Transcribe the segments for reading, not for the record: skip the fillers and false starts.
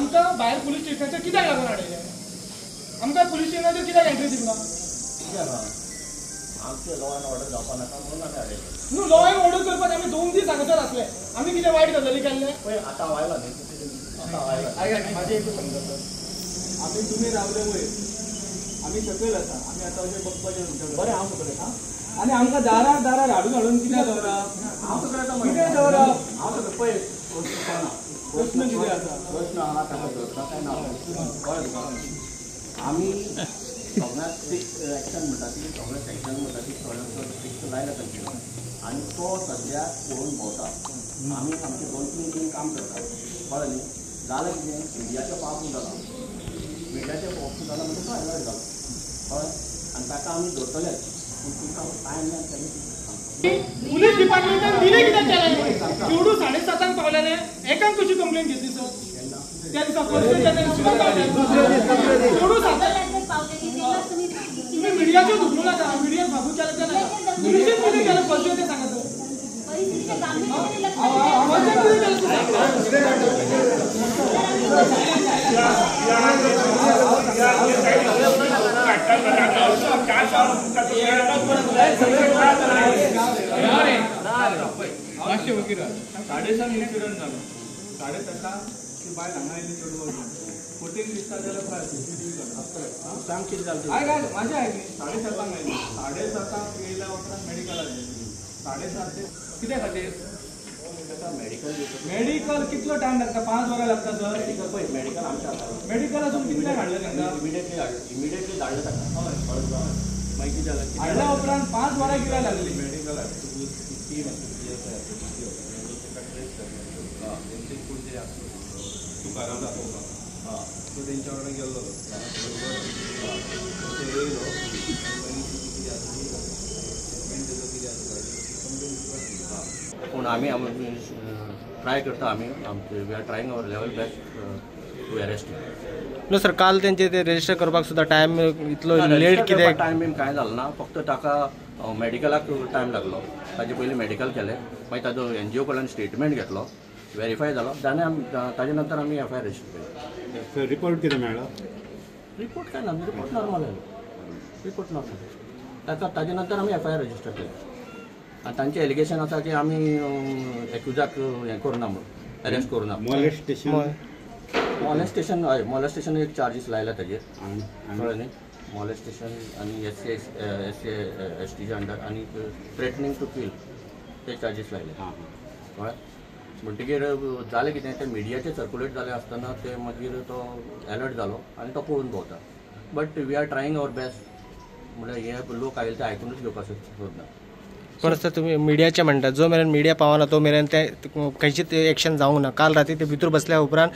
आमकां भायर पुलीस स्टेशनाचेर कित्याक लागून हाडयलें? आमकां पुलीस स्टेशनाचेर कित्याक एंट्री दिवना? आमचें लॉ एंड ऑर्डर जावपा नाका म्हणून आमी हाडयलें. न्हू, लॉ एंड ऑर्डर करपाक आमी 2 दीस हांगासर आसले. आमी कितें वायट गजाली केल्ले? पळय आतां हांव आयला न्ही, आतां हांव आयला. म्हाजें एकूच सांगता सर, आमी तुमी रावले वयर, आमी सकयल आसा, आमी आतां अशें बघपाचें तुमच्या. बरें, हांव सकयल आसा. आनी आमकां दारार दारार हाडून हाडून कित्याक दवरप? हांव सकयल आसा. कितें दवरप? हांव सकयल. पळय प्रश्न कितें आसा? प्रश्न आहा ताका धरता काय ना? कळ्ळें तुका? आमी सगळ्यांत स्ट्रिक्ट एक्शन म्हणटा ती, सगळ्या सँक्शन म्हणटा ती सगळ्यांक स्ट्रिक्ट लायला तांचेर आनी तो सद्या पळोवन भोंवता. आमी आमचे 2-3 दीन काम करता. कळ्ळें न्ही? जालें कितें, मिडियाचें पावसून जाला, मिडियाचें पावसून जाला म्हणजे तो एलर्ट जालो. कळ्ळें? आनी ताका आमी धरतलेच, पूण तुमकां टायम ना. पुलीस डिपार्टमेंटान दिलें कित्याक केलें? चेडूं 7:30 पावलेलें, एकान कशी कंप्लेन घेतली सर? त्या दिसा फर्स्ट चेडूं 7 तुम्ही मिडियाचेर धुकलू नाका, मिडियाक भागून केलें तें नाका. पुलिशेन कितें केलें फर्स्ट डे तें सांगा सर. फर्स्ट डे कितें केलें तूं सांग. मातशें वगीर 7:30 इन्सिडंट जालो. 7:30 ती बायल हांगा आयली चेडवाक घेवन. फुटेज दिसता जाल्यार पळय सीसीटीव्ही काडटा. सांग कितें जालें? आयक आयक म्हाजें आयक न्ही. 7:30 आयली, 7:30 येयल्या उपरांत मेडिकलाक गेली. 7:30 ते कित्या खातीर? मेडिकल. मेडिकल कितलो टायम लागता? 5 वरां लागता सर. मेडिकल पळय, मेडिकल आमच्या हातार. मेडिकल अजून कितल्याक हाडलें तांकां? इमिडिएटली हाडलें, इमिडिएटली धाडलें ताका. हय, कळ्ळें? मागीर कितें जालें? हाडल्या उपरांत 5 वरां कित्याक लागली? मेडिकल टीम आसा, पी एस I आसा, ताका ट्रेस करता. तेंचे कोण जे आसा तुकाराम दाखोवपाक, सो तेंच्या वांगडा गेल्लो तो येयलो. मागीर कितें आसा ती स्टेटमेंट तेजो कितें आसा कंप्लेन दिवपाक. पूण आमी ट्राय करता, आमी आमचे we are trying our level best to arrest. No sir, काल तेंचे ते रजिस्टर करपाक सुद्दां टायम इतलो लेट कित्याक? टायम बीन कांय जालो ना, फक्त ताका मेडिकलाक टायम लागलो. ताजे पयलीं मेडिकल केलें, मागीर ताजो एनजीओ कडल्यान स्टेटमेंट घेतलो, वेरीफाय जालो, जाणे ताजे नंतर आमी एफ I R register केली. रिपोर्ट कितें मेळ्ळो? रिपोर्ट काय ना, रिपोर्ट नॉर्मल आयलो, रिपोर्ट नॉर्मल. ताका ताजे नंतर आमी एफ I R register केलें. आनी तांचें एलिगेशन आसा की आमी एक्युजाक हें करुना म्हणून, अरेस्ट करुना. मॉलेस्टेशन? मॉलेस्टेशन, हय, मॉलेस्टेशन एक चार्जीस लायला ताजेर. कळ्ळें न्ही? मॉलेस्टेशन आनी एस सी एस एस टीच्या अंडर आनी थ्रेटनिंग टू किल ते चार्जीस लायले. कळ्ळें? म्हणटगीर जालें कितें, तें मिडियाचेर सर्कुलेट जालें आसतना ते मागीर तो एलर्ट जालो आनी तो पळोवन भोंवता. But we are trying our best, म्हणल्यार हे लोक आयले ते आयकुनूच घेवपाक सोदना. पण सर तुमी मिडियाचे म्हणटा, जो मेरेन मिडिया पावना तो मेरेन ते खंयचीच एक्शन जावंक ना. काल राती ते भितर बसल्या उपरांत,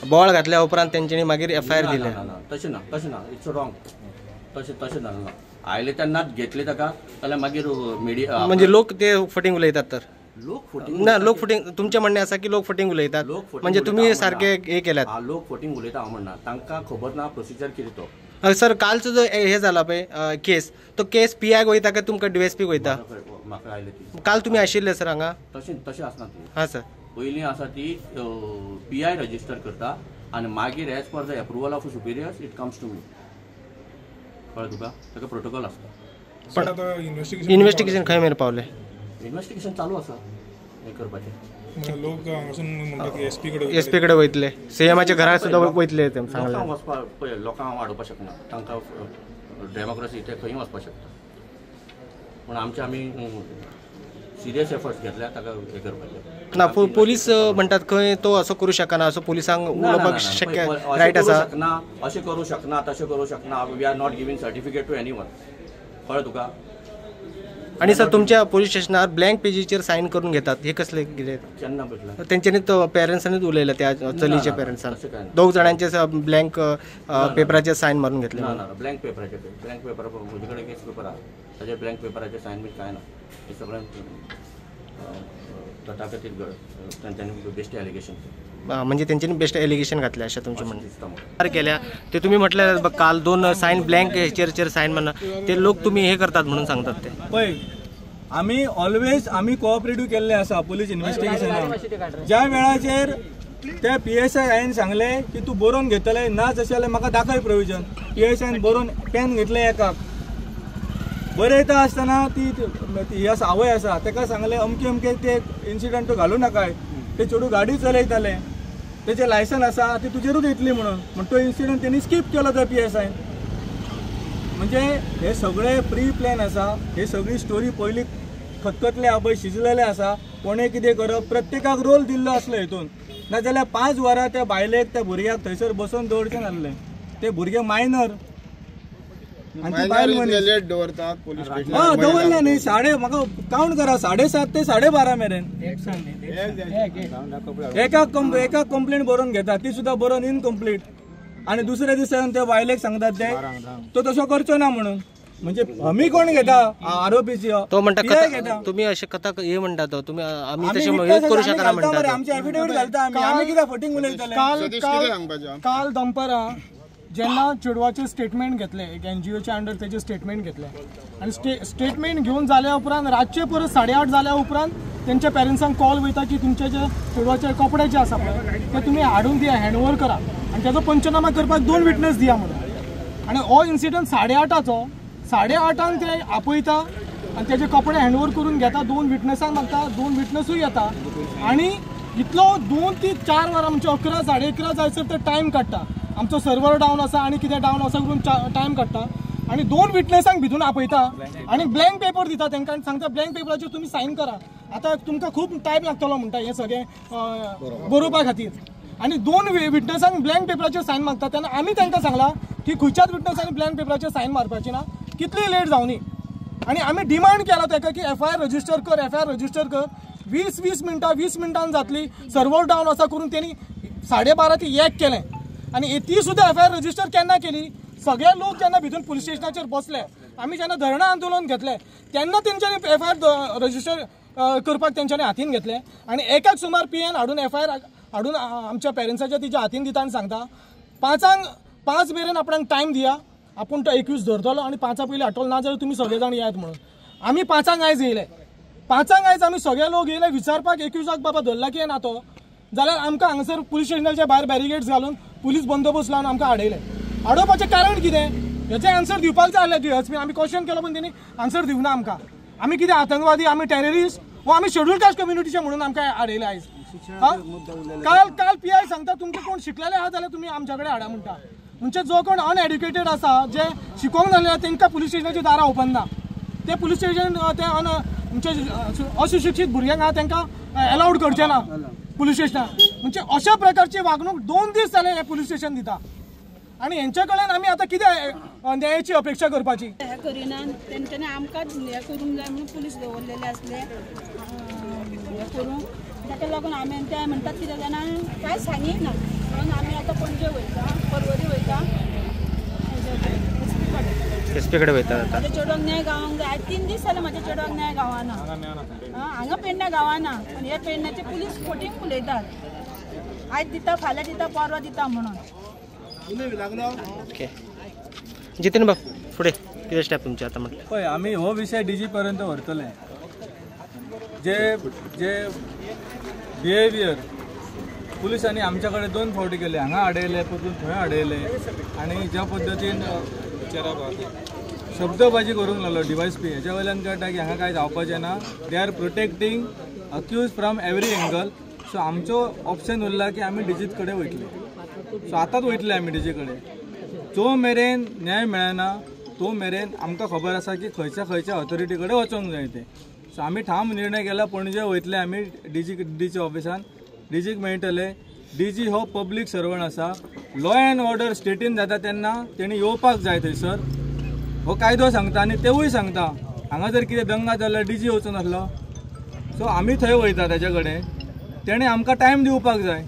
बोवाळ घातल्या उपरांत तेंच्यांनी मागीर एफ I R दिले. ना, तशें ना, तशें ना, it's wrong. तशें तशें जालें ना. आयले तेन्नाच घेतले ताका जाल्यार मागीर मिडिया म्हणजे लोक ते फटींग उलयतात तर? लोक फटींग ना, लोक फटींग तुमचें म्हणणें आसा की लोक फटींग उलयतात, म्हणजे तुमी सारके हे केल्यात. लोक फटींग उलयता हांव म्हणना, तांकां खबर ना प्रोसिजर कितें तो. सर कालचो जो हे जाला पळय केस, तो केस पी आयक वयता काय तुमकां डीएसपीक वयता? म्हाका आयले ती. काल तुमी आशिल्ले सर हांगा? तशें तशें आसना ती. हां सर, पयलीं आसा ती पी I register करता आनी मागीर as per the approval of superiors it comes to me. कळ्ळें तुका? ताका प्रोटोकॉल आसता. पण इन्वेस्टिगेशन खंय मेरेन पावलें? इन्वेस्टिगेशन चालू आसा हें करपाचें. लोक हांगासून म्हणटात की एसपी कडेन, एसपी कडेन वयतले, सीएमाच्या घरा सुद्दां वयतले ते सांगलें. लोकांक वचपाक पळय, लोकांक हांव आडोवपाक शकना, तांकां डेमोक्रेसी ते खंय वचपाक शकता. पूण आमचे आमी सिरियस एफर्ट्स घेतल्या ताका हें करपाचें ना. पोलीस म्हणटात खंय तो असो करूं शकना, असो पोलिसांक उलोवपाक शक्य रायट आसा? शकना, अशें करूं शकना, तशें करूं शकना. We are not giving certificate to anyone. कळ्ळें तुका? आनी सर तुमच्या पोलीस स्टेशनार ब्लँक पेजीचेर सायन करून घेतात, हे कसले कितें? केन्ना भेटला? तेंच्यांनी तो पेरंट्सांनीच उलयला, त्या चलीच्या पेरंट्सान. 2 जाणांचे ब्लँक पेपराचेर सायन मारून घेतले. ना ना, ब्लँक पेपराचे, ब्लँक पेपर म्हजे कडेन केस पेपर आसा, ताजेर ब्लँक पेपराचे सायन बी कांय ना. हे सगळें तथाकथीत तांच्यांनी बेश्टे एलिगेशन, म्हणजे तेंच्यांनी बेस्ट एलिगेशन घातले अशें तुमचें म्हणणें केल्या. ते तुमी म्हटलें काल 2 सायन ब्लँक हेचेर सायन मारना, ते लोक तुमी हे करतात म्हणून सांगतात ते. पळय आमी ऑलवेज आमी कोऑपरेटीव केल्ले आसा पोलीस इन्वेस्टिगेशनाक. ज्या वेळाचेर त्या PSI हांवें सांगलें की तूं बरोवन घेतलें ना जशें जाल्यार म्हाका दाखय प्रोविजन. PSI बरोवन पेन घेतलें एकाक बरयता आसतना ती ही आसा आवय आसा ताका सांगलें अमके अमके ते इन्सिडंट तूं घालूं नाकाय, ते चेडूं गाडी चलयतालें, तेचें लायसन आसा ती तुजेरूच येतली म्हणून, म्हण तो इन्सिडंट तेणी स्कीप केलो तो PSI. म्हणजे हे सगळे प्री प्लॅन आसा, हे सगळी स्टोरी पयलीं खतखतले पळय शिजलेले आसा. कोणें कितें करप प्रत्येकाक रोल दिल्लो आसलो हितून, नाजाल्यार 5 वरां त्या बायलेक त्या भुरग्याक थंयसर बसोवन दवरचें नासलें. ते भुरगे मायनर आनी बायल मनीस हय दवरलें न्ही. साडे म्हाका कावंट करा 7:30 ते 12:30 मेरेन एका कंप्लेन बरोवन घेता, ती सुद्दां बरोवन इनकम्प्लीट. आनी दुसऱ्या दिसा येवन त्या बायलेक सांगतात ते तो तसो करचो ना म्हणून. म्हणजे हमी कोण घेता आरोपीची? तो म्हणटा तुम्ही अशे कथा हे म्हणटा तो तुम्ही आमी तशें करू शकना म्हणटा. आमचे एफिडेवीट घालता आमी, आमी कित्याक फटींग उलयतले? काल दनपरां जेन्ना चेडवाचें स्टेटमेंट घेतलें, एक NGOच्या अंडर तेजें स्टेटमेंट घेतलें आनी स्टेटमेंट घेवन जाल्या उपरांत रातचे परत 8:30 जाल्या उपरांत तेंच्या पेरंट्सांक कॉल वयता की तुमचे जे चेडवाचे कपडे जे आसा पळय ते तुमी हाडून दिया, हँडओवर करा आनी तेजो पंचनामा करपाक 2 विटनस दिया म्हणून. आनी हो इन्सिडंट 8:30चो, 8:30 ते आपयता आनी तेजे कपडे हँडओवर करून घेता, 2 विटनसांक मागता, 2 विटनसूय येता आनी इतलो 2 ते 4 वरां म्हणजे 11 11:30 जायसर ते टायम काडटा. आमचो सर्वर डावन आसा आनी कितें डावन आसा करून टायम काडटा आनी 2 विटनसांक भितून आपयता आनी ब्लँक पेपर दिता तांकां आनी सांगता ब्लँक पेपराचेर तुमी सायन करा, आतां तुमकां खूब टायम लागतलो म्हणटा हें सगळें बरोवपा खातीर. आनी 2 विटनसांक ब्लँक पेपराचेर सायन मागता तेन्ना आमी तांकां सांगलां की खंयच्याच विटनसांनी ब्लँक पेपराचेर सायन मारपाची ना, कितली लेट जावनी. आनी आमी डिमांड केला ताका की FIR register कर, FIR register कर. 20 मिनटां 20 मिनटान जातली, सर्वर डावन आसा करून तेणी 12:30 ते 1 केलें. आनी ती सुद्दां FIR register केन्ना केली? सगळे लोक जेन्ना भितून पुलीस स्टेशनाचेर बसले, आमी जेन्ना धरणा आंदोलन घेतलें तेन्ना तेंच्यांनी FIR register करपाक तेंच्यांनी हातीन घेतलें. आनी एकाक सुमार PN हाडून FIR हाडून आमच्या पेरंट्साच्या तिच्या हातीन दिता आनी सांगता 5 मेरेन आपणाक टायम दिया, आपूण तो 21 धरतलो आनी 5 पयलीं हाडटलो, ना जाल्यार तुमी सगळे जाण येयात म्हणून. आमी 5 आयज येयले, 5 आयज आमी सगळे लोक येयले विचारपाक 21 बाबा धरला की ना तो, जाल्यार आमकां हांगासर पुलीस स्टेशनाच्या भायर बॅरिगेड्स घालून पुलीस बंदोबस्त लावन आमकां आडयले. आडोवपाचें कारण कितें हेचें आन्सर दिवपाक जाय आसलें DSP. आमी क्वेश्चन केलो पण तेणी आन्सर दिवना आमकां. आमी कितें आतंकवादी, आमी टेररिस्ट वो आमी शेड्यूल कास्ट कम्युनिटीचे म्हणून आमकां आडयले आयज? काल काल PI सांगता तुमकां कोण शिकलेले आहा जाल्यार तुमी आमच्या कडेन हाडा म्हणटा. म्हणजे जो कोण अनएड्युकेटेड आसा, जे शिकोंक नासले तांकां पुलीस स्टेशनाची दारां ओपन ना, ते पुलीस स्टेशन ते म्हणजे असुशिक्षीत भुरग्यांक आहा तांकां एलावड करचें ना पुलीस स्टेशनार. म्हणजे अशा प्रकारची वागणूक 2 दीस जाले हे पुलीस स्टेशन दिता आनी हेंच्या कडल्यान आमी आतां कितें न्यायाची अपेक्षा करपाची? हें करिना तेंच्यांनी आमकांच हें करूंक जाय म्हणून पुलीस दवरलेले आसले हें करूंक, ताका लागून आमी ते म्हणटात कितें जाणा कांय सांगिना म्हणून आमी आतां पणजे वयता, पर्वरी वयता, SP कडेन वयता. म्हाज्या चेडवाक न्याय गावोंक जाय. आयज 3 दीस जाले म्हाज्या चेडवाक न्याय गावना, हांगा पेडण्या गावना. पूण हे पेडण्याचे पुलीस फटींग उलयतात, आयज दिता फाल्यां दिता परवां दिता म्हणून. ओके जितेन बाब, फुडें कितें स्टेप तुमचे आतां म्हटलें? पळय आमी हो विशय DG पर्यंत व्हरतले. जे जे बिहेवियर पुलिसांनी आमच्या कडेन 2 फावटी केले, हांगा आडयले परतून थंय आडयले आनी ज्या पद्दतीन शब्दबाजी करूंक लागलो DSP, हेच्या वयल्यान कळटा की हांगा कांय जावपाचें ना. They are protecting accused from every angle. So आमचो ऑप्शन उरला की आमी DG कडेन वयतले. सो आतांच वयतले आमी DG कडेन. जो मेरेन न्याय मेळना तो मेरेन आमकां खबर आसा की खंयच्या खंयच्या ऑथॉरिटी कडेन वचोंक जाय तें. सो आमी ठाम निर्णय केला, पणजे वयतले आमी DG ऑफिसान, DGक मेळटले. DG हो पब्लीक सर्वंट आसा, लॉ एंड ऑर्डर स्टेटीन जाता तेन्ना तेणी येवपाक जाय थंयसर, हो कायदो सांगता आनी तेवूय सांगता. हांगा जर कितें दंगा जाल्यार DG वचून आसलो. सो आमी थंय वयता तेजे कडेन, तेणें आमकां टायम दिवपाक जाय.